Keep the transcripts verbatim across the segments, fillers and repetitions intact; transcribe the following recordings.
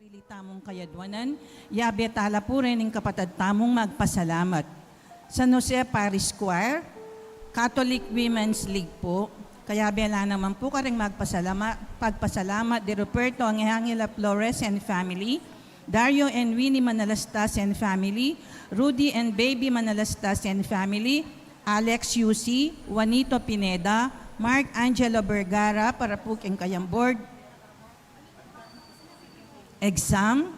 Sarili tamung kayadwanan, yabe tala pu rin ing kapatad tamung magpasalamat. San Jose Parish Choir, Catholic Women's League po. Kayabe la naman po karing magpasalama-, pagpasalamat di Ruperto Angel Flores and family, Dario and Winnie Manalastas and family, Rudy and Baby Manalastas and family, Alex Yusi, Juanito Pineda, Mark Angelo Vergara, para po king kayang board exam,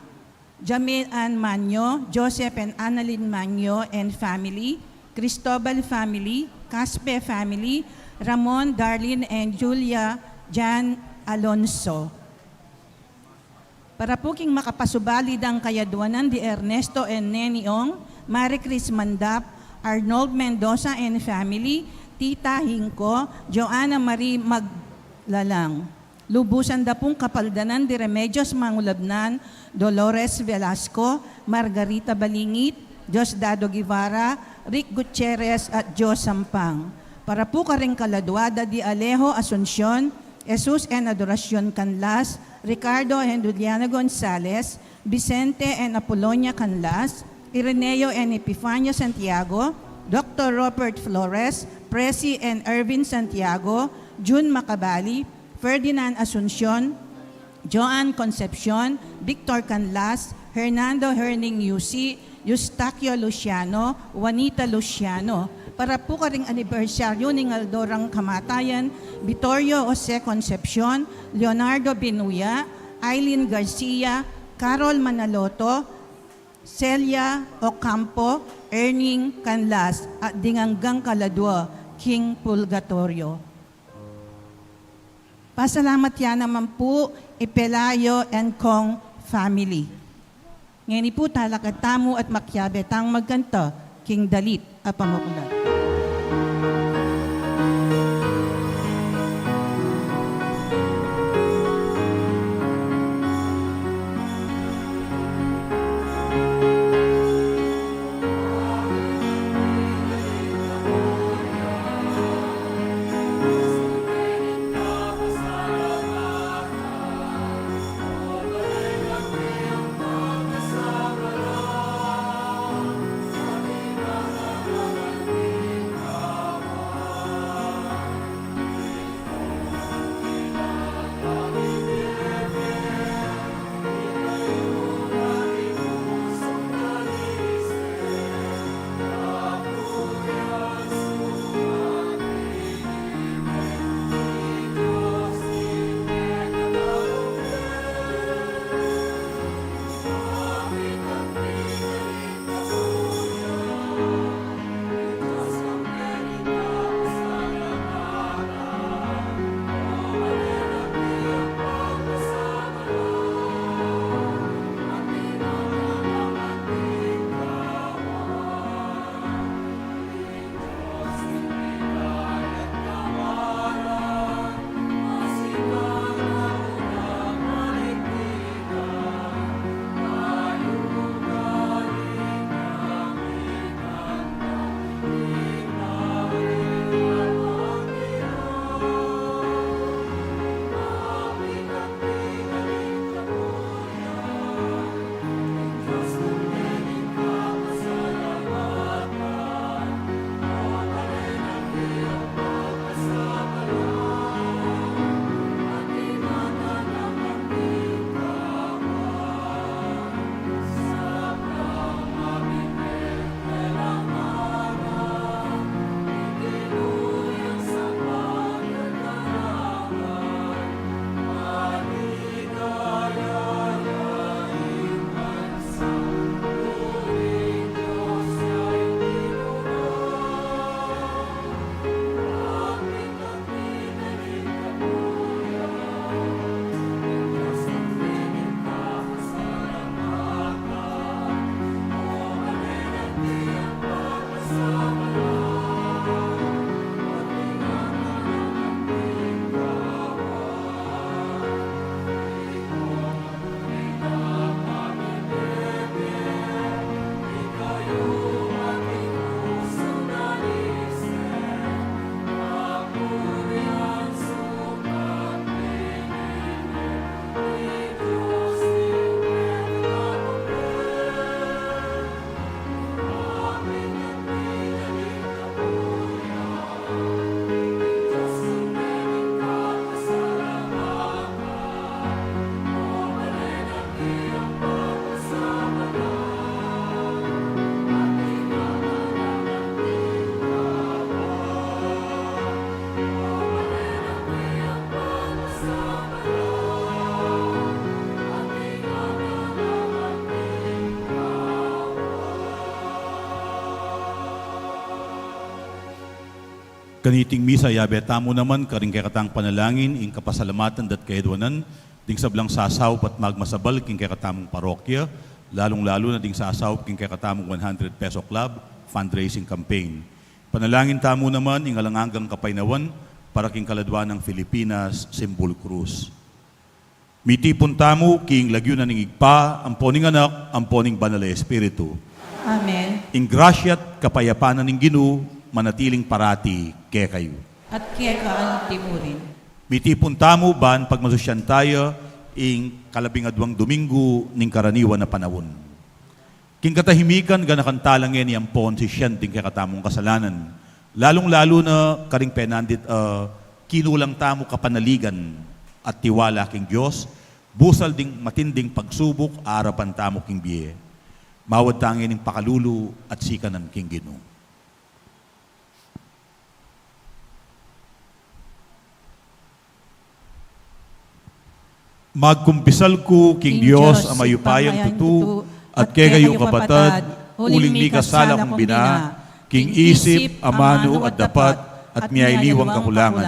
Jamil Ann Manyo, Joseph and Annalyn Manyo and family, Cristobal family, Caspe family, Ramon, Darlene and Julia Jan Alonso. Para po king makapasubali dang kayadwanan di Ernesto and Neni Ong, Marie Chris Mandap, Arnold Mendoza and family, Tita Hingko, Joanna Marie Maglalang. Lubusan da pung kapaldanan di Remedios Mangulabnan, Dolores Velasco, Margarita Balingit, Diosdado Guevara, Rick Gutierrez at Joe Sampang. Para po karing kaladwa da di Alejo Asuncion, Jesus and Adoracion Canlas, Ricardo and Juliana Gonzalez, Vicente and Apolonia Canlas, Ireneo and Epifanio Santiago, Doctor Robert Flores, Presi and Ervin Santiago, June Macabali, Ferdinand Asuncion, Joan Concepcion, Victor Canlas, Hernando Herning Yusi, Eustaquio Luciano, Juanita Luciano. Para po karing anibersaryo ning aldo rang kamatayan, Vittorio Jose Concepcion, Leonardo Binuya, Aileen Garcia, Carol Manaloto, Celia Ocampo, Erning Canlas, at ding anggang kaladwa king purgatorio. Pasalamat ya naman po i Pelayo and Kong family. Ngeni po talakad tamu at makiabe tang magkanta king dalit a pamuklat. Kaniting misa, yabe tamu naman karing kekatang panalangin ing kapasalamatan dat kayadwanan ding sablang sasaup at magmasabal king kekatamung parokya, lalung-lalu na ding sasaup king kekatamung one hundred peso club fundraising campaign. Panalangin tamu naman ing alang anggang kapaynawan para king kaladwa nang Filipinas, Simbul Cruz. Mitipun tamu king lagyu na ning Ibpa, ampo ning Anak, ampo ning Banal a Espiritu. Amen. Ing grasya at kapayapan na ning Ginu manatiling parati kekayu. At keka anti mu rin. Mitipun tamu ban pagmasusyan taya ing kalabing adwang Domingo ning karaniwan a panaun. King katahimikan, ganakan tala ngeni ampon sisian ding kekatamung kasalanan, lalung-lalu na karing penandit a kinulang tamu kapanaligan at tiwala king Dios, busal ding matinding pagsubuk a arapan tamu king bie. Mawad ta ngening pakalulu at sikanan king Ginu. Magkumpisal ku king Dios a mayupayang tutu, at kekayu kapatad, uling mikasala kung bina, king isip, amanu, at dapat, at miyaliwang kakulangan.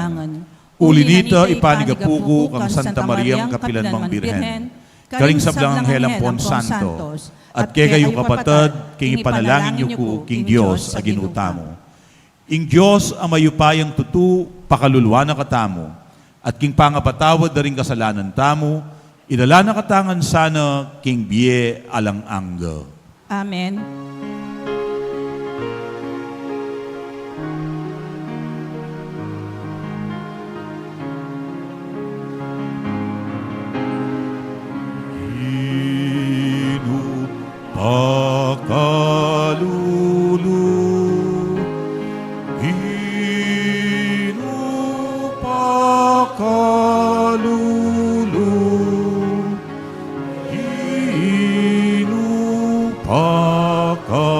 Uli nita, ipanigapu ku kang Santa Mariang kapilan mang Birhen, karing sablang anghel ampon santo, at kekayu kapatad, king ipanalangin yu ku king Dios a Ginu tamu. Ing Dios a mayupayang tutu, pakaluluan na katamu, at king pangapatawad da ring kasalanan tamu, idala na katamu ngan sana king bie alang angga. Amen. Ginu pakalulu, Ginu pakalulu, Ginu pakalulu.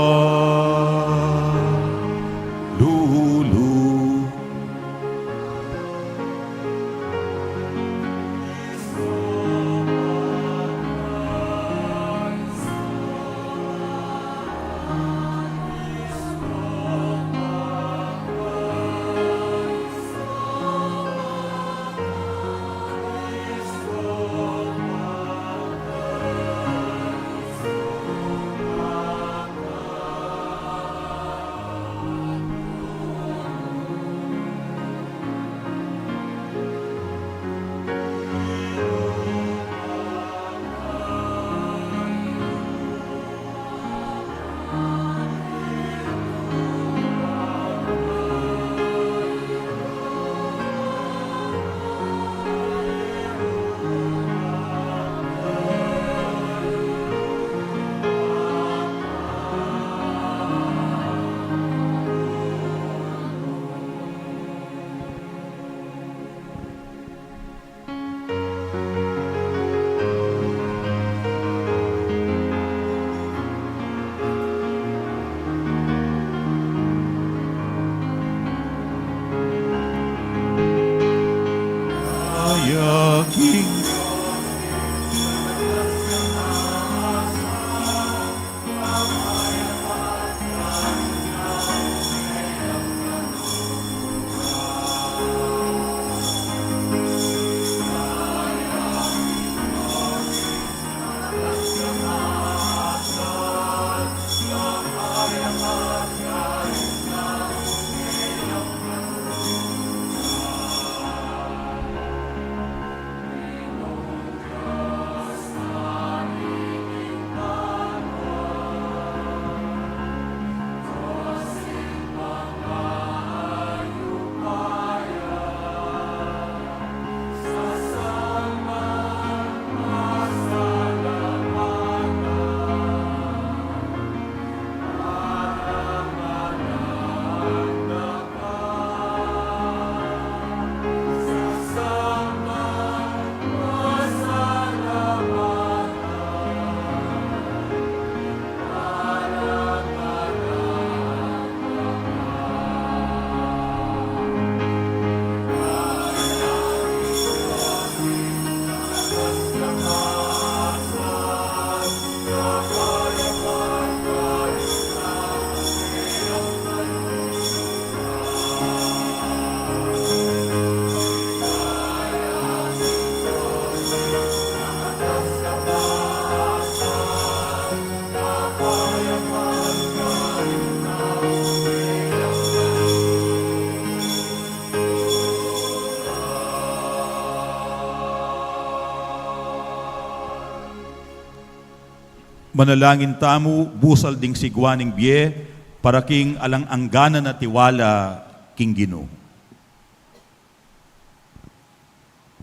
Manalangin tamu busal ding sigwa ning bie para king alang angganan a tiwala king Ginu.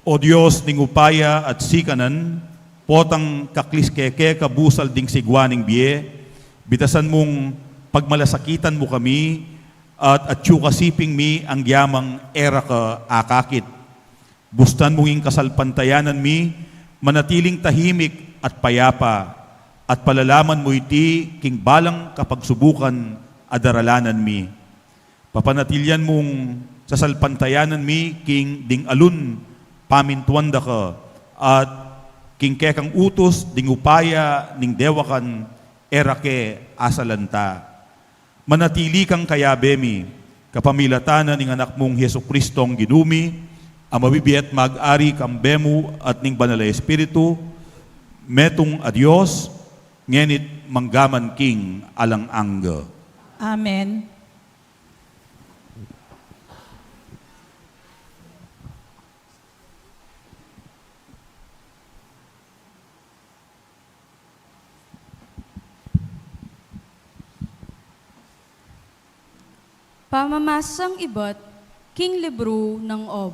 O Dios ning upaya at sikanan, potang kaklis keke ka busal ding sigwa ning bie, bitasan mung pagmalasakitan mu kami at atyu kasiping mi anggyamang e ra ka akakit. Bustan mung ing kasalpantayanan mi manatiling tahimik at payapa, at palalaman mu iti king balang kapagsubukan a daralanan mi. Papanatilian mung sasalpantayanan mi king ding alun pamintuan da ka, at king kekang utus ding upaya ning dewakan e ra ke asalanta. Manatili kang kayabe mi, kapamilatan na ning Anak mung Jesucristong Ginu mi, a mabibie at mag-ari kambe mu at ning Banal a Espiritu, metung a Dios, ngeni't manggaman king alang angga. Amen. Pamamasang ibat king libru nang Ob.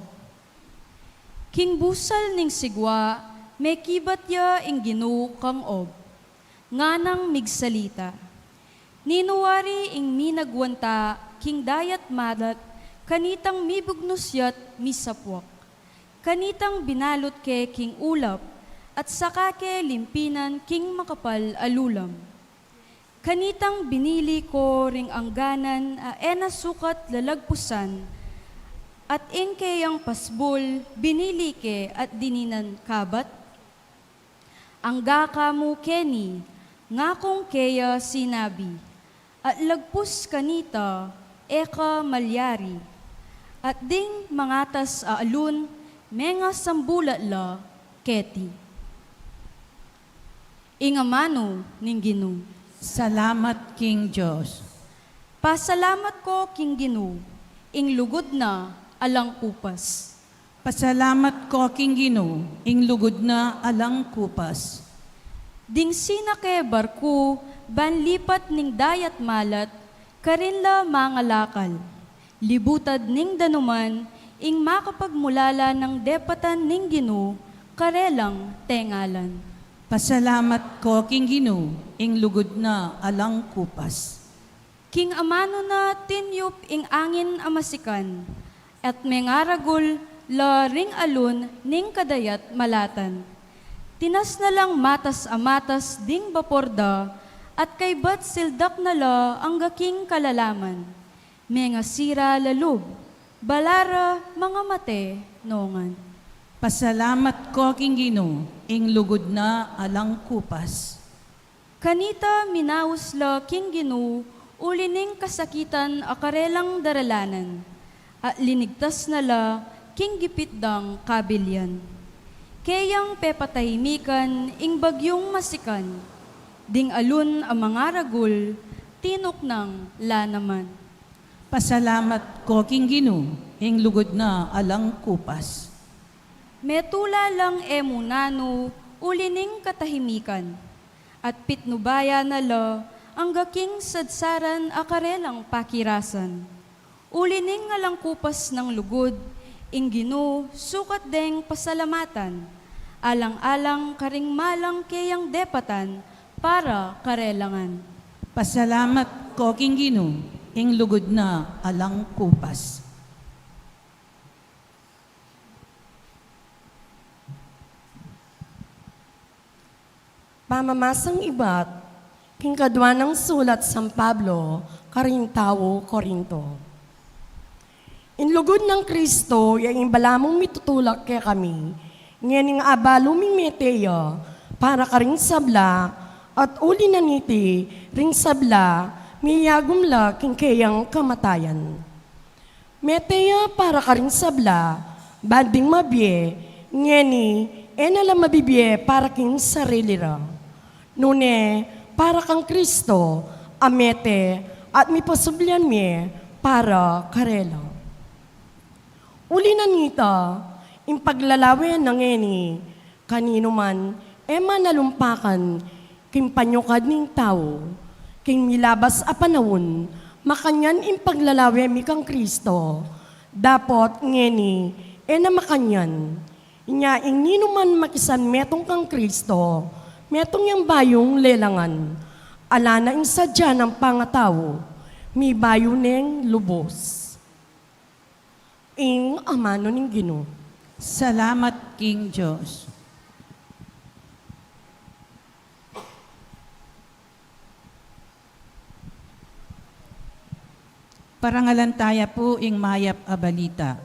King busal ning sigwa, mekibat ya ing Ginu kang Ob. Nganang migsalita, "Ninu wari ing minagwanta king dayat malat, kanitang mibugnus ya't misapwak? Kanitang binalut ke king ulap, at saka ke limpinan king makapal a lulam? Kanitang binili ko ring angganan a e na sukat lalagpusan, at ing keyang pasbul binili ke at dininan kabat? Angga ka mu keni, ngakung keya sinabi, at lagpus kanita e ka malyari, at ding mangatas a alun mengasambulat la keti." Ing amanu ning Ginu. Salamat king Dios. Pasalamat ko king Ginu, ing lugud na alang kupas. Pasalamat ko king Ginu, ing lugud na alang kupas. Ding sina ke barku ban lipat ning dayat malat, karin la mangalakal. Libutad ning danuman ing makapagmulala nang depatan ning Ginu karelang tengalan. Pasalamat ko king Ginu, ing lugud na alang kupas. King amanu na tinyup ing angin a masikan, at mengaragul la ring alun ning kadayat malatan. Tinas na lang matas a matas ding bapor da, at kaybat sildak na la angga king kalalaman. Mengasira la lub, bala ra mangamate nongan. Pasalamat ko king Ginu, ing lugud na alang kupas. Kanita minaus la king Ginu uli ning kasakitan a karelang daralanan, at linigtas na la king gipit dang kabilian. Keyang pepatahimikan ing bagyung masikan, ding alun a mangaragul tinuknang la naman. Pasalamat ko king Ginu, ing lugud na alang kupas. Metula lang e mu nanu uli ning katahimikan, at pitnubaya na la angga king sadsaran a karelang pakirasan. Uli ning alang kupas nang lugud, ing Ginu sukat deng pasalamatan, alang-alang karing malang keyang depatan para karelangan. Pasalamat ko king Ginu, ing lugud na alang kupas. Pamamasang ibat king kadua nang sulat San Pablo karing tau Corinto. Ing lugud nang Kristo ya ing balamu mitutulak kekami, ngening abalu ming mete ya para karing sabla, at uli na niti ring sabla miyagum la king keyang kamatayan. Mete ya para karing sabla, ban ding mabie, ngeni e na la mabibie para king sarili ra, nune para kang Kristo a mete at mipasublian mie para karela. Uli na nita, ing paglalawe na ngeni, kaninu man e manalumpakan King panyukad ning tau, king milabas a panaun, makanyan ing paglalawe mi kang Kristo. Dapot ngeni, e na makanyan. Inya ing ninuman makisan metung kang Kristo, metung yang bayung lelangan. Ala na ing sadya nang pangatau, mibayu neng lubus. Ing amanu ning Ginu. Salamat king Dios. Parangalan taya pu ing mayap a balita.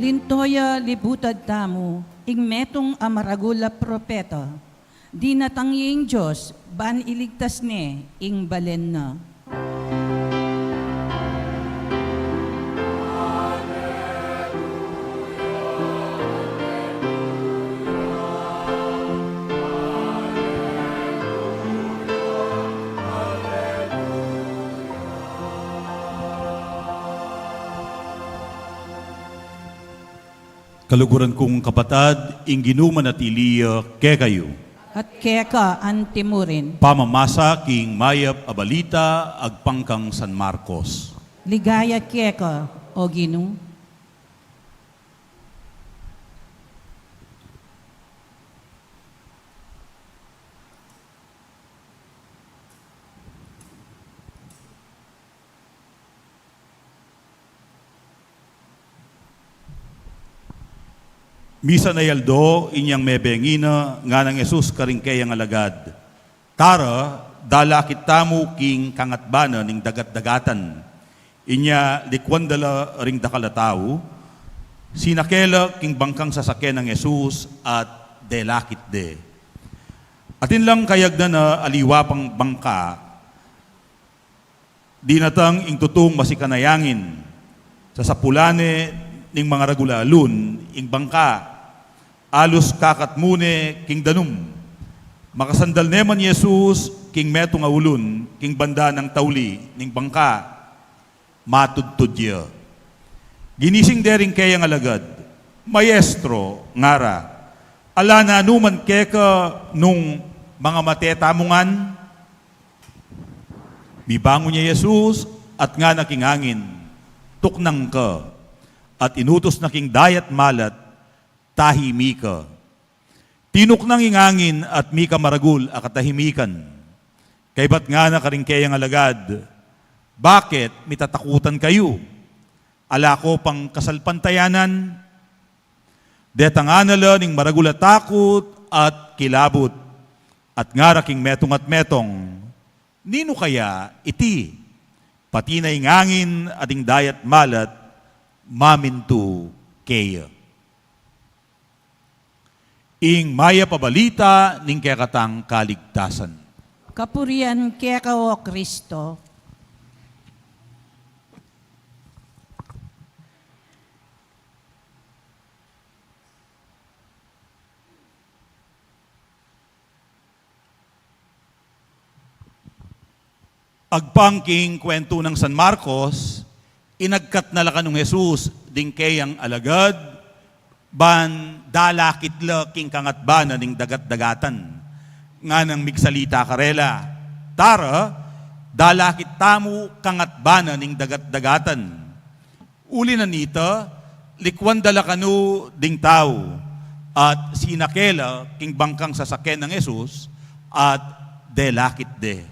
Linto ya libutad tamu ing metung a maragul a propeta. Dinatang ya ing Dios ban iligtas ne ing balen na. Kaluguran kung kapatad, ing Ginu manatili ya kekayu. At keka antimurin. Pamamasa king mayap a balita agpang kang San Marcos. Ligaya keka, O Ginu. Misan a aldo, inyang mebeng na, nganang Jesus karing keyang alagad, "Tara, dalakit tamu king kangatbanan ning dagat-dagatan." Inya likuan da la ring dakal a tau, sinake la king bangkang sasake nang Jesus at delakit de. Atin lang kayagnan a aliwa pang bangka, dinatang ing tutung masikan a angin, sasapulan ne ning mangaragul a alun ing bangka, alus kakatmu ne king danum. Makasandal ne man i Jesus king metung a ulun, king banda nang tauli ning bangka, matudtud ya. Ginising de ring keyang alagad, "Maestro," ngara, "ala nanu man keka nung mangamate tamu ngan?" Mibangun ya i Jesus at ngana king angin, "Tuknang ka," at inutus na king dayat malat, "Tahimika." Tinuknang ing angin at mika maragul a katahimikan. Kaybat ngana karing keyang alagad, "Bakit mitatakutan kayu? Ala ko pang kasalpantayanan?" Detang na la ning maragul a takut at kilabut, at ngara king metung at metung, "Ninu kaya iti? Pati na ing angin at ing dayat malat mamintu keya." Ing mayap a balita ning kekatang kaligtasan. Kapurian keka, O Kristo. Agpang king kwentu nang San Marcos, inagkat na la kanung Jesus ding keyang alagad, ban dalakit la king kangatbanan ning dagat-dagatan. Nganang migsalita karela, "Tara, dalakit tamu kangatbanan ning dagat-dagatan." Uli na nita, likuan da la kanu ding tau, at sinake la king bangkang sasake nang Jesus, at delakit de.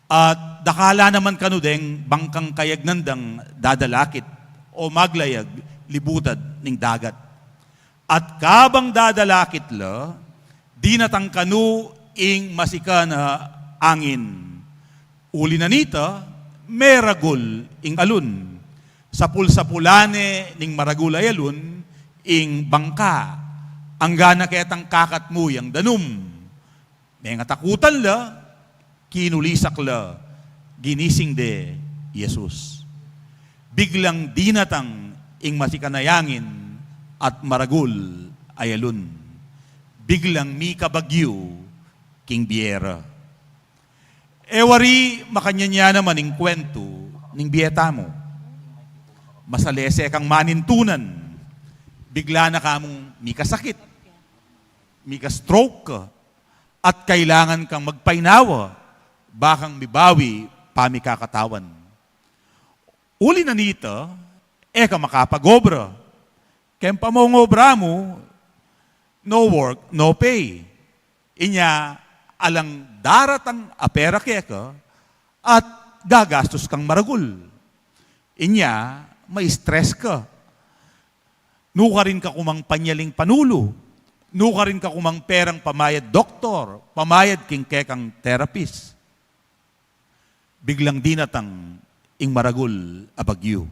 At dakal la naman kanu deng bangkang kayagnan dang dadalakit o maglayag libutad ning dagat. At kabang dadalakit la, dinatang kanu ing masikan a angin. Uli na nita, Meragul ing alun. Sapul-sapulan ne ning maragul a alun ing bangka. Angga na ketang kakatmu yang danum. Mengatakutan la, kinulisak la, ginising de Jesus. Biglang dinatang ing masikan a angin at maragul a alun. Biglang mikabagyu king bie ra. E wari makanyan ya naman ing kwentu ning bie tamu. Masalese kang manintunan, bigla na ka mung mikasakit, mika-stroke ka, at kailangan kang magpainawa, ba kang mibawi pamikakatawan. Uli na nita, e ka makapag-obra. Keng pamongobra mu, no work, no pay. Inya, alang daratang a pera keka at gagastus kang maragul. Inya, ma-stress ka. Nukarin ka ku mang panyaling panulu. Nukarin ka ku mang perang pamayad doktor, pamayad king kekang therapist. Biglang dinatang ing maragul a bagyu.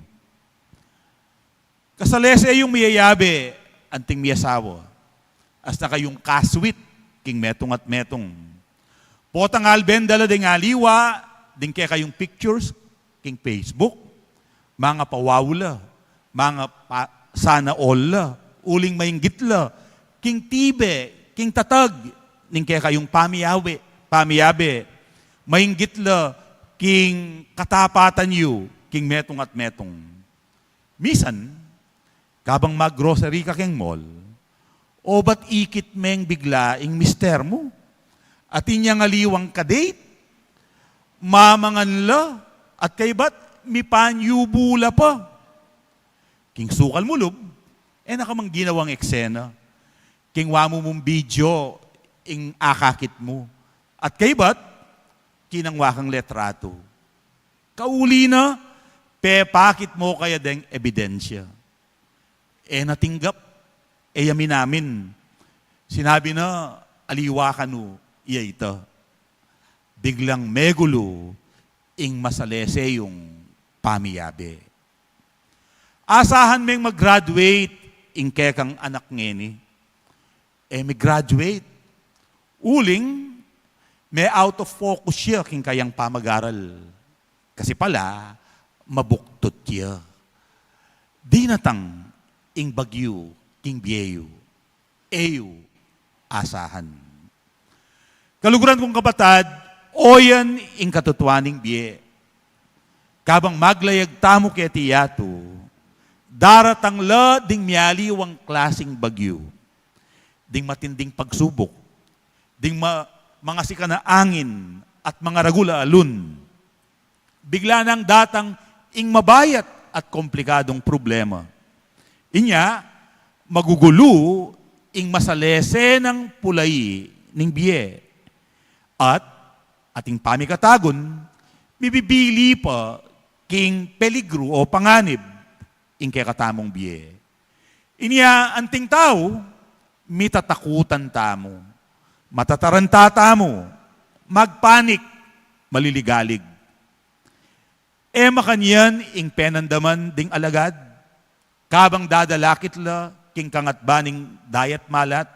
Kasalese yung miyayabe anting miyasawa. Asta kayung kaswit king metung at metung. Potang alben da la ding aliwa ding kekayung pictures king Facebook. Manga pa-wow la, manga pa-sana all la, uling mainggit la king tibe, king tatag ning kekayung pamiyabe, pamiyabe. Mainggit la king katapatan yu king metung at metung. Misan, kabang mag-grocery ka keng mall, obat ikit meng bigla ing mister mu. Atin yang aliwang ka-date, mamangan la, at kaybat mipanyubu la pa. King sukal mu lub, e na ka mang ginawang eksena. King wamu mung video ing akakit mu. At kaybat, kinangwa kang letratu. Kauli na, pepakit mu kaya deng ebidensya. E na tinggap, e ya minamin. Sinabi na, aliwa kanu, iya ita. Biglang megulu ing masalese yung pamiyabe. Asahan meng mag-graduate ing kekang anak ngeni. E mi-graduate. Uling, me-out of focus ya king kayang pamag-aral. Kasi pala, mabuktut ya. Dinatang ing bagyu king bie yu. E yu asahan. Kaluguran kung kapatad, oyan ing katutuan ning bie. Kabang maglayag tamu keti yatu, daratang la ding mialiwang klasing bagyu, ding matinding pagsubuk, ding ma-, mangasikan a angin at mangaragul a alun. Bigla nang datang ing mabayat at komplikadung problema. Inya, magugulu ing masalese nang pulai ning bie. At ating pamikatagun, mibibili pa king peligru o panganib ing kekatamung bie. Inya anting tau, mitatakutan tamu, matataranta tamu, magpanik, maliligalig. E makanyan ing penandaman ding alagad, kabang dadalakit la king kangatba ning dayat malat,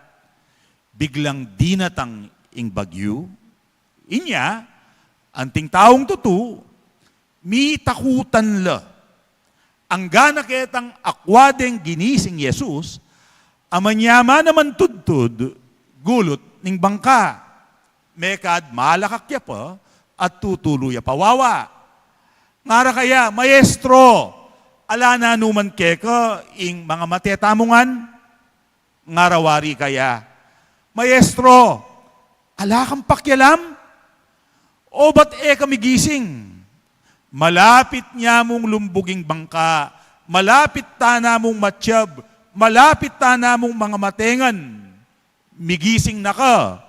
biglang dinatang ing bagyu. Inya, anting taung tutu, mitakutan la. Angga na ketang akua deng ginising Jesus, a manyama naman tudtud, gulut ning bangka. Mekad malakak ya pa at tutulu ya pa wawa. Ngara kaya, "Maestro, ala na numan keka ing mangamate tamu ngan?" Ngara wari kaya, "Maestro, ala kang pakialam? O ba't e ka migising? Malapit na mung lumbug ing bangka, malapit ta na mung matyab, malapit ta na mung mangamate ngan. Migising na ka,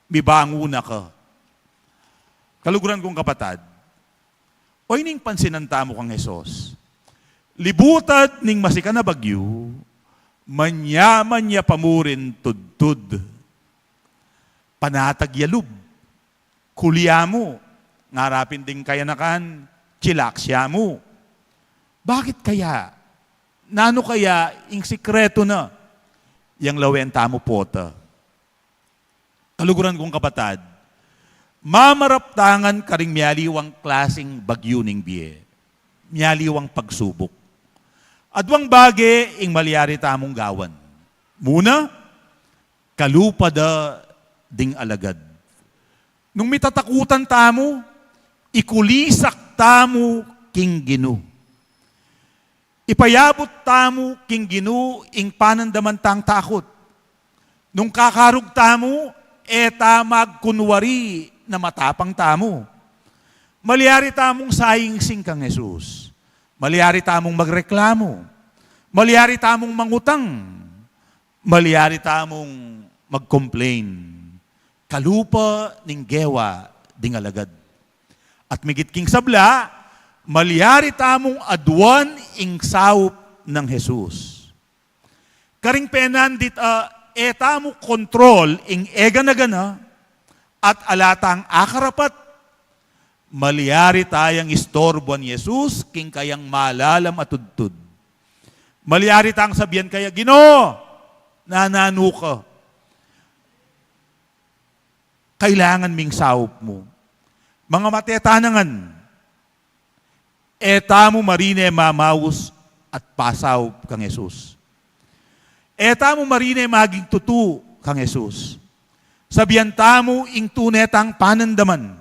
mibangun na ka." Kaluguran kung kapatad, o ining pansinan tamu kang Jesus. Libutad ning masikan a bagyu, manyama ya pa murin tudtud. Panatag ya lub. Kulia mu, ngara pin ding kayanakan, chilaksya mu. Bakit kaya? Nanu kaya ing sikretu na? Yang lawen tamu pota. Kaluguran kung kapatad, mamarap ta ngan karing mialiwang klasing bagyu ning bie, mialiwang pagsubuk. Aduang bage ing malyari tamung gawan. Muna, kalupa da ding alagad. Nung mitatakutan tamu, ikulisak tamu king Ginu. Ipayabut tamu king Ginu ing panandaman tang takut. Nung kakarug tamu, e ta magkunwari na matapang tamu. Malyari tamung sayingsing kang Jesus. Malyari tamung magreklamu. Malyari tamung mangutang. Malyari tamung mag-complain. Kalupa ning gewa ding alagad. At migit king sabla, malyari tamung aduan ing saup nang Jesus. Karing penandit a e tamu kontrol ing egana-gana at ala tang akarapat, malyari tayang istorbuan Jesus king kayang malalam a tudtud. Malyari tang sabian kaya, "Ginu, nananu ka? Kailangan ming saup mu." Mangamate ta na ngan, e tamu marine mamaus at pasaup kang Jesus. E tamu marine maging tutu kang Jesus. Sabian tamu ing tune tang panandaman.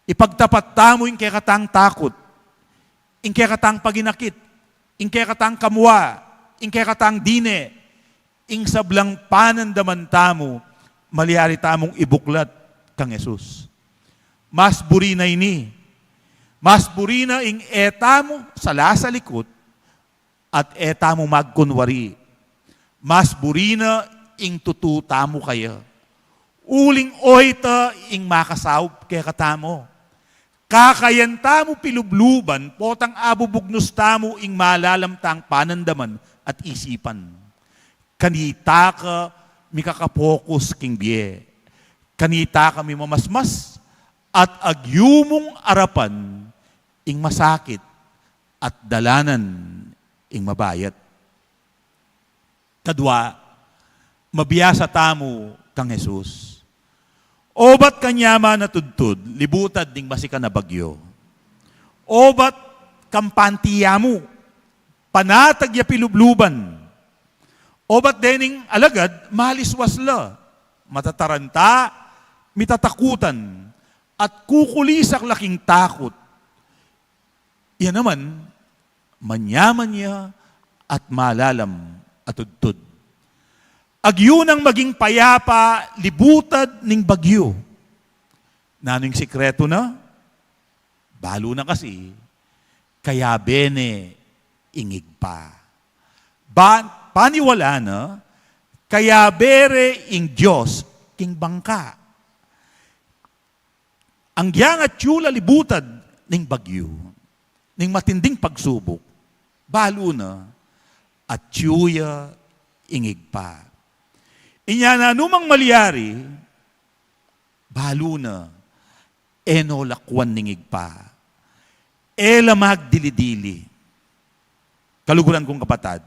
Ipagtapat tamu ing kekatang takut, ing kekatang paginakit, ing kekatang kamua, ing kekatang dine, ing sablang panandaman tamu, malyari tamung ibuklat kang Jesus. Mas buri na ini. Mas buri na ing e tamu sala sa likut at e tamu magkunwari. Mas buri na ing tutu tamu kaya. Uling oyta ing makasaup kekatamu. Kakayan tamu pilubluban, potang abubugnus tamu ing malalam tang panandaman at isipan. Kanita ka mikakapokus king bie. Kanita ka mimamasmas at agyu mung arapan ing masakit at dalanan ing mabayat. Kadua, mabiasa tamu kang Jesus. Obat kanyaman a tudtud, libutad ning masikan a bagyu. Obat kampanti ya mu, panatag ya pilubluban. Obat dening alagad, maliswas la, matataranta, mitatakutan, at kukulisak la king takut. Iya naman, manyaman ya at malalam a tudtud. Agyu nang maging payapa, libutad ning bagyu. Nanu ing sikretu na? Balu na kasi, kayabe ne ing Ibpa. Ba-, paniwala na, kayabe re ing Dios king bangka. Anggyang atyu la libutad ning bagyu, ning matinding pagsubuk, balu na, atyu ya ing Ibpa. Inya nanu mang malyari, balu na, e no lakwan ning Ibpa. E la magdili-dili. Kaluguran kung kapatad,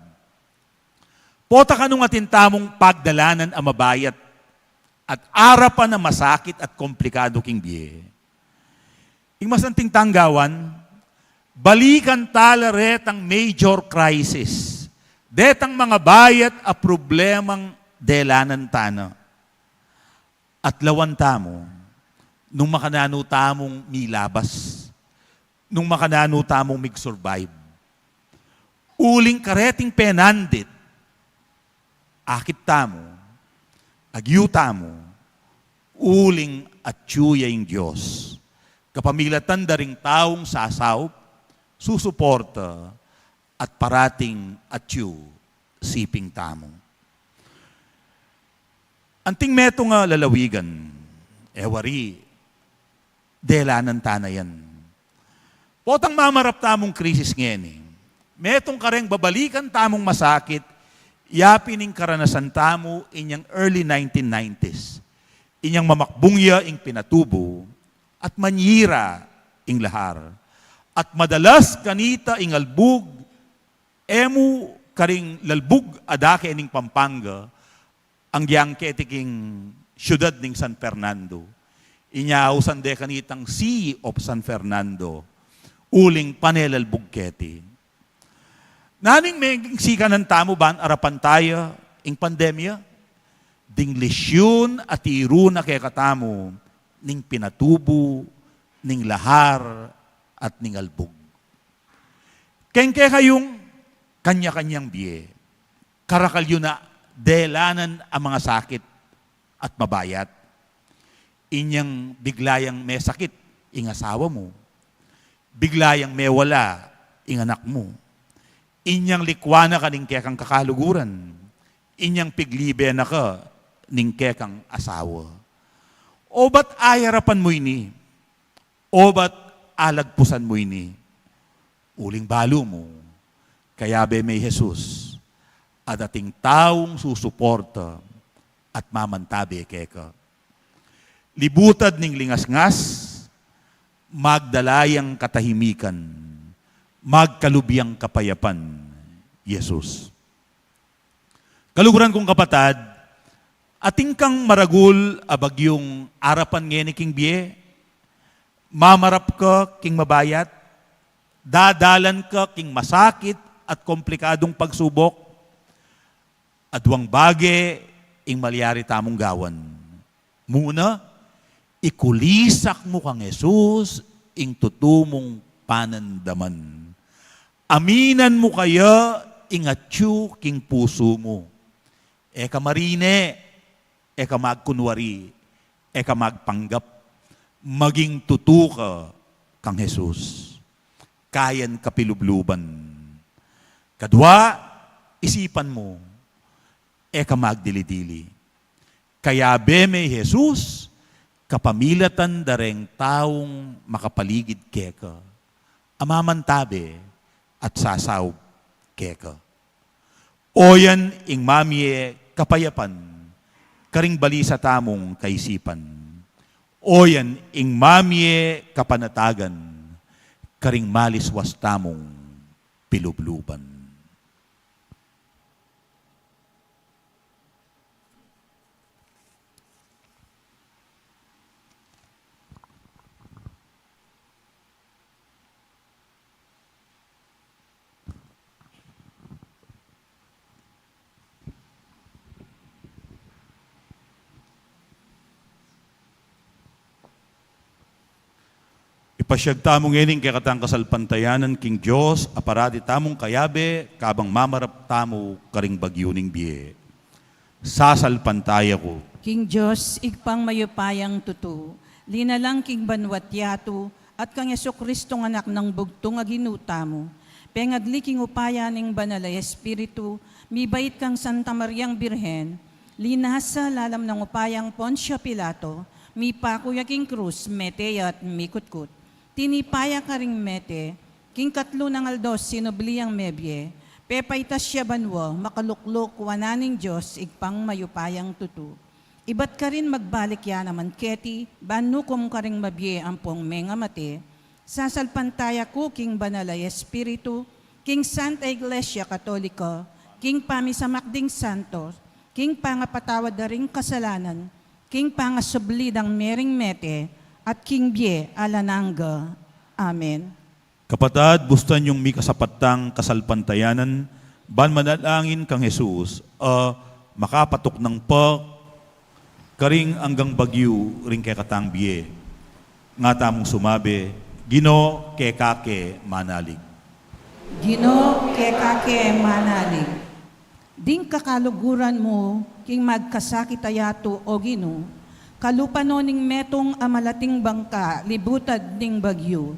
pota kanung atin tamung pagdalanan a mabayat at arapan a masakit at komplikadu king bie, ing masanting tang gawan, balikan ta la retang major crisis, detang mangabayat a problemang delanan ta na. At lawan tamu, nung makananu tamung milabas, nung makananu tamung mig-survive. Uling kareting penandit, akit tamu, agyu tamu, uling atyu ya ing Dios. Kapamilatan da ring taung sasaup, susuporta, at parating atyu siping tamu. Anting metung a lalawigan, e wari, delanan ta na yan. Potang mamarap tamung krisis ngeni, metung kareng babalikan tamung masakit, yapin ing karanasan tamu inyang early nineteen nineties. Inyang mamakbung ya ing pinatubu at manyira ing lahar. At madalas kanita ing albug, e mu karing lalbug a dake ning Pampanga, anggyang keti king siudad ning San Fernando. Inya ausan de kanitang Sea of San Fernando, uling pane lalbug keti. Nanu ing meging sikanan tamu ban arapan taya ing pandemya? Ding lisyun a tiru na kekatamu ning pinatubu ning lahar at ning albug. Keng kekayung kanya-kanyang bie, karakal yu na delanan a mangasakit at mabayat. Inyang bigla yang mesakit ing asawa mu, bigla yang mewala ing anak mu, inyang likwan na ka ning kekang kakaluguran, inyang piglibe na ka ning kekang asawa. O ba't ayarapan mu ini? O ba't alagpusan mu ini? Uling balu mu, kayabe me i Jesus, at ating taung susuporta at mamantabe keka. Libutad ning lingasngas, magdala yang katahimikan, magkalub yang kapayapan, Jesus. Kaluguran kung kapatad, atin kang maragul a bagyung arapan ngeni king bie, mamarap ka king mabayat, dadalan ka king masakit at komplikadung pagsubok, aduang bage ing malyari tamung gawan. Muna, ikulisak mu kang Jesus ing tutu mung panandaman. Aminan mu kaya ing atyu king pusu mu. E ka marine, e ka magkunwari, e ka magpanggap. Maging tutu ka kang Jesus. Kayan ka pilubluban. Kadwa, isipan mu, e ka magdili-dili. Kayabe me i Jesus, kapamilatan da reng taung makapaligid keka, a mamantabe at sasaup keka. Oyan ing mamie kapayapan karing balisa tamung kaisipan. Oyan ing mamie kapanatagan karing maliswas tamung pilubluban. Ipasyag tamu ngening kekatang kasalpantayanan king Dios a parati tamung kayabe kabang mamarap tamu karing bagyu ning bie. Sasalpantaya ku king Dios, Ibpang mayupayang tutu, linalang king banua't yatu, at kang Jesucristong Anak nang bugtung a Ginu tamu, pengagli king upaya ning Banal a Espiritu, mibait kang Santa Mariang Birhen, linasa lalam nang upayang Poncio Pilato, mipaku ya king krus, mete ya at mikutkut. Tinipa ya karing mete, king katlu nang aldo sinubli yang mebie, pepaitas ya banua, makalukluk wanan ning Dios, Ibpang mayupayang tutu. Ibat karin magbalik ya naman keti, ban nukum karing mabie ampong mengamate. Sasalpantaya ku king Banal a Espiritu, king Santa Iglesia Katolika, king pamisamak ding santos, king pangapatawad da ring kasalanan, king pangasubli dang mering mete, at king bie alang angga. Amen. Kapatad, bustan yung mikasapat tang kasalpantayanan, ban manalangin kang Jesus, a makapatuknang pa karing anggang bagyu ring kekatang bie. Nga tamung sumabi, Ginu, keka ke manalig. Ginu, keka ke manalig. Ding kakaluguran mu king magkasakit a yatu, O Ginu, kalupa no ning metung a malating bangka, libutad ning bagyu.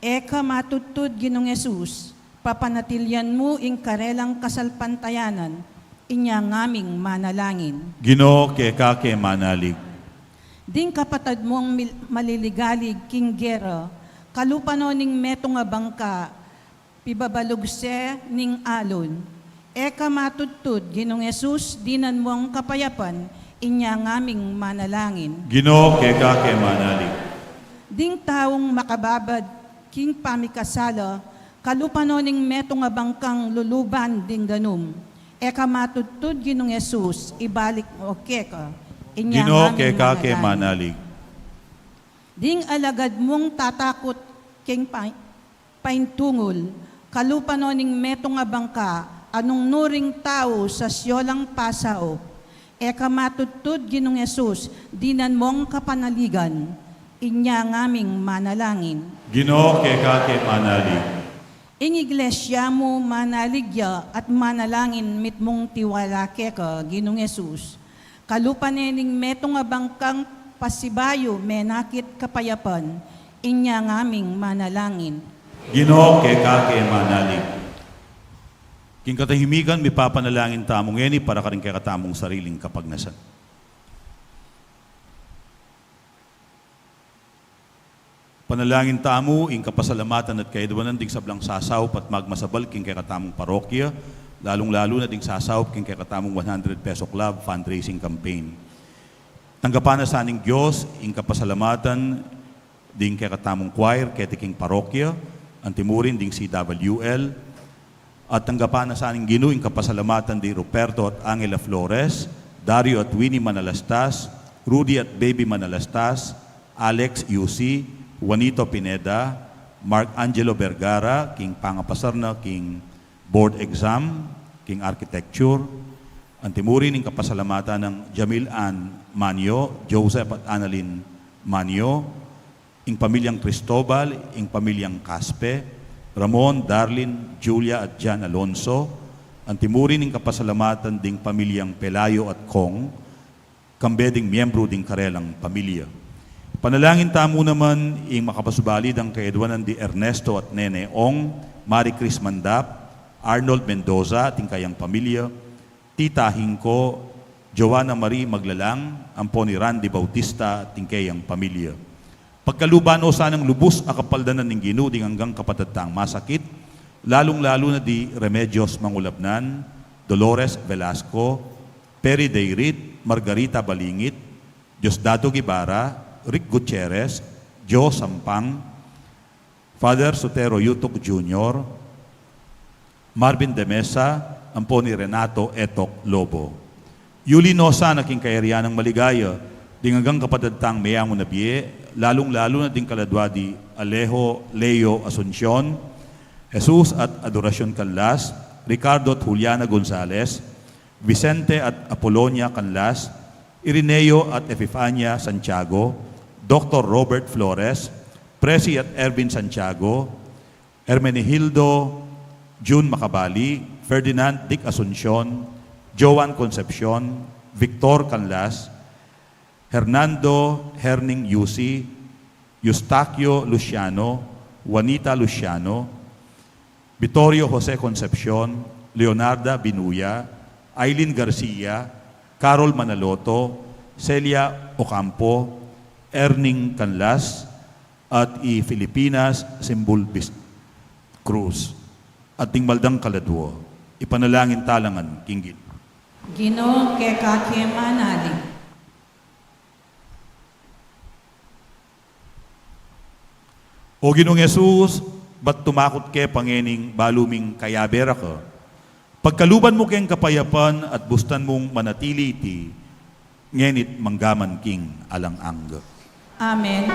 E ka matudtud, Ginung Jesus, papanatilian mu ing karelang kasalpantayanan, inya ngaming manalangin. Ginu, keka ke manalig. Ding kapatad mung mil-, maliligalig king gera, kalupa no ning metung a bangka, pibabalugse ning alon. E ka matudtud, Ginung Jesus, dinan mu ing kapayapan, inya ngaming manalangin. Ginu, keka ke manalig. Ding taung makababad king pamikasala, kalupa no ning metung a bangkang luluban ding danum. E ka matudtud, Ginung Jesus, ibalik mu keka. Inya Ginu, ngaming keka ke manalangin. Manalig. Ding alagad mung tatakut king pa-, paintungul, kalupa no ning metung a bangka, anung nuring tau sa siolang pasaup. E ka matudtud, Ginung Jesus, dinan mong kapanaligan. Inya ngaming manalangin. Ginu, keka ke manalig. Ing iglesia mu manalig ya at manalangin mitmung tiwala keka, Ginung Jesus. Kalupa ne ning metung a bangkang pasibayu menakit kapayapan, inya ngaming manalangin. Ginu, keka ke manalig. King katahimikan, mipapanalangin tamu ngeni para karing kekatamung sariling kapagnasan. Panalangin tamu ing kapasalamatan at kaedwanan ding sablang sasaup at magmasabal king kekatamung parokya, lalung-lalu na ding sasaup king kekatamung one hundred peso club fundraising campaign. Tanggapan na sa ning Dios ing kapasalamatan ding kekatamung choir keti king parokya, antimurin ding C W L, at tanggapan na sa ning Ginu ing kapasalamatan di Ruperto at Angela Flores, Dario at Winnie Manalastas, Rudy at Baby Manalastas, Alex U C, Juanito Pineda, Mark Angelo Vergara, king pangapasar na king board exam, king architecture. Antimurin ing kapasalamatan nang Jamil Ann Manyo, Joseph at Annalyn Manyo, ing pamilyang Cristobal, ing pamilyang Caspe, Ramon, Darlin, Julia at Jan Alonso, antimurin ing kapasalamatan ding pamilyang Pelayo at Kong, kambe ding miyembru ding karelang pamilya. Panalangin tamu naman ing makapasubali dang kaedwanan di Ernesto at Nene Ong, Marie Chris Mandap, Arnold Mendoza, ating kayang pamilya, Tita Hingko, Joanna Marie Maglalang, ampo ni Randy Bautista, ating kayang pamilya. Pagkaluban no sanang lubus a kapaldanan ning Ginu ding anggang kapatad tang masakit, lalung-lalu na di Remedios Mangulabnan, Dolores Velasco, Perry Dayrit, Margarita Balingit, Diosdado Guevara, Rick Gutierrez, Joe Sampang, Father Sotero Yutok Junior, Marvin de Mesa, ampo ni Renato Etok Lobo. Yuli no sana king kayarian nang maligaya ding anggang kapatad tang meyangu na bie, lalung-lalu na ding kaladua di Alejo Leo Asuncion, Jesus at Adoracion Canlas, Ricardo at Juliana Gonzalez, Vicente at Apolonia Canlas, Irineo at Epifania Santiago, Doktor Robert Flores, Presi at Ervin Santiago, Hermenegildo Jun Macabali, Ferdinand Dick Asuncion, Joan Concepcion, Victor Canlas, Hernando Herning Yusi, Eustaquio Luciano, Juanita Luciano, Vittorio Jose Concepcion, Leonarda Binuya, Aileen Garcia, Carol Manaloto, Celia Ocampo, Erning Canlas, at i Filipinas Simbul Bis-, Cruz. At ding maldang kaladua, ipanalangin talangan king Ginu. Ginu, keka ke manalig. O Ginung Jesus, bat tumakut ke pa ngening balu ming kayabe ra ka? Pagkaluban mu keng kapayapan at bustan mung manatili iti ngeni't manggaman king alang angga. Amen.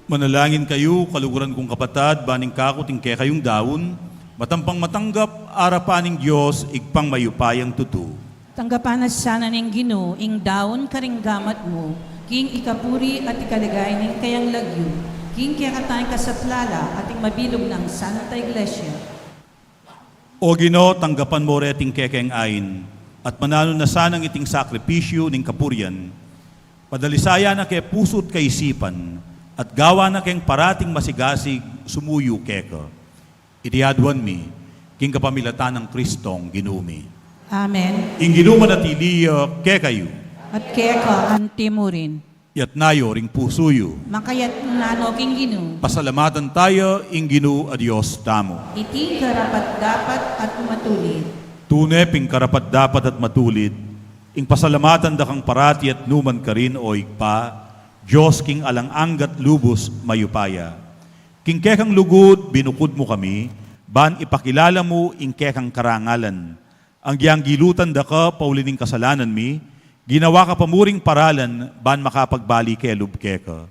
Manalangin kayu, kaluguran kung kapatad, ban ing kaku at ing kekayung daun, matampang matanggap arapan ning Dios, Ibpang mayupayang tutu. Tanggapan na sana ning Ginu ing daun karing gamat mu, king ikapuri at ikaligaya ning kayang lagyu, king kekatang kasaplalan at ing mabilug nang Santa Iglesia. O Ginu, tanggapan mu reting kekeng ain, at mananu na sanang iting sakripisyu ning kapurian, padalisayan na ke pusu at kaisipan, at gawan na keng parating masigasig sumuyu keka. Iti aduan mi, king kapamilatan nang Kristong Ginu mi. Amen. Ing Ginu manatili ya kekayu. At keka anti mu rin. Itas yu ring pusu yu. Makaitas na no king Ginu. Pasalamatan taya ing Ginu a Dios tamu. Iti karapat-dapat at matulid. Tune pin karapat-dapat at matulid, ing pasalamatan da kang parati at nukarin man, O Ibpa, Dios king alang angga at lubus mayupaya. King kekang lugud binukud mu kami, ban ipakilala mu ing kekang karangalan. Agyang gilutan da ka pauli ning kasalanan mi, ginawa ka pa mu ring paralan, ban makapagbalik ke lub keka.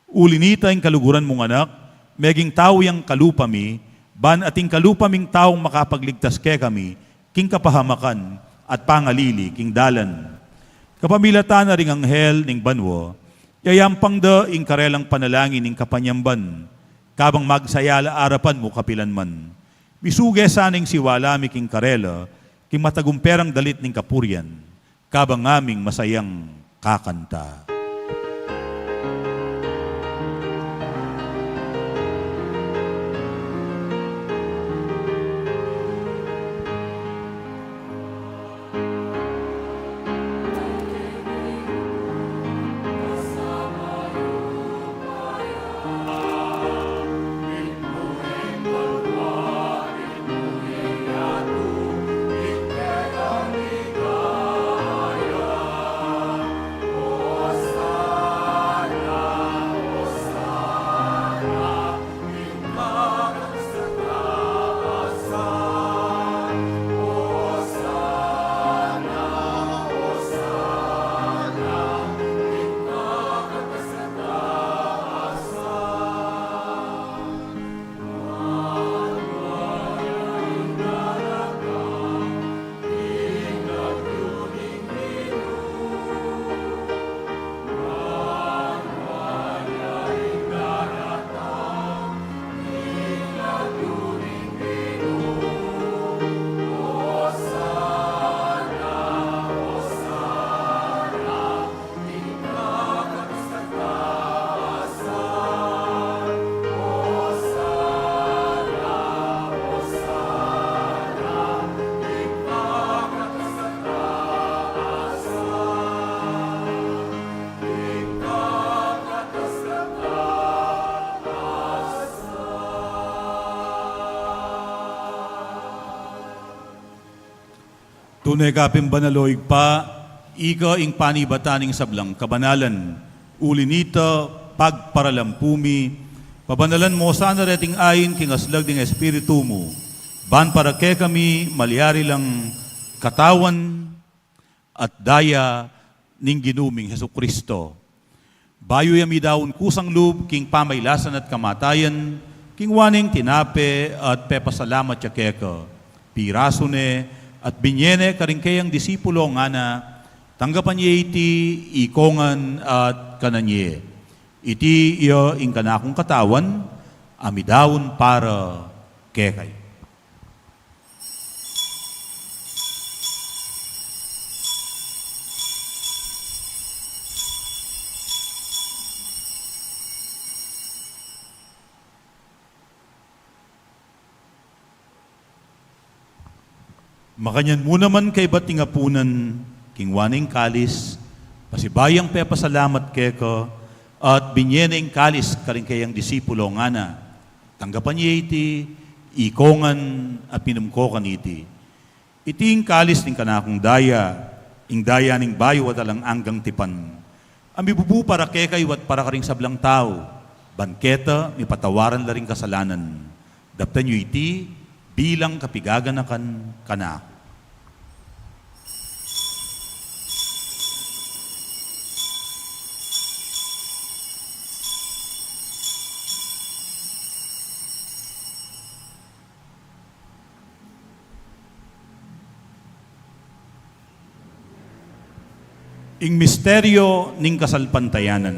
Uli nita ing kaluguran mung Anak, meging tau yang kalupa mi, ban ating kalupa ming taung makapagligtas kekami, king kapahamakan at pangalili king dalan. Kapamilatan na ring anghel ning banua, yayampang da ing karelang panalangin ning kapanyamban, kabang magsaya la arapan mu kapilan man. Misuge sana ing siwala mi king karela, king matagumperang dalit ning kapurian, kabang ngaming masayang kakanta. Tune ka pin banal, o Ibpa, ika ing panibatan ning sablang kabanalan. Uli nita, pagparalampu mi, pabanalan mu sana reting ain king aslag ning Espiritu mu, ban para kekami malyari lang katawan at daya ning Ginu ming Jesucristo. Bayu ya midaun kusang lub king pamailasan at kamatayan, kinua ne ing tinape at pepasalamat ya keka, pirasu ne at binye ne karing kayang disipulo, ngana: Tanggapan ye iti ikongan at kanan ye. Iti ya ing kanakung katawan a midaun para kekayu. Makanyan mu naman kaybat ning apunan, kinua ne ing kalis, pasibayu yang pepasalamat keka, at binye ne ing kalis karing kayang disipulo, ngana: Tanggapan ye iti ikongan at minum ko kaniti. Iti ing kalis ning kanakung daya, ing daya ning bayu at alang anggang tipan, a mibubu para kekayu at para karing sablang tau, ban keta mipatawaran la ring kasalanan. Daptan yu iti bilang kapigaganakan kanaku. Ing misteryo ning kasalpantayanan.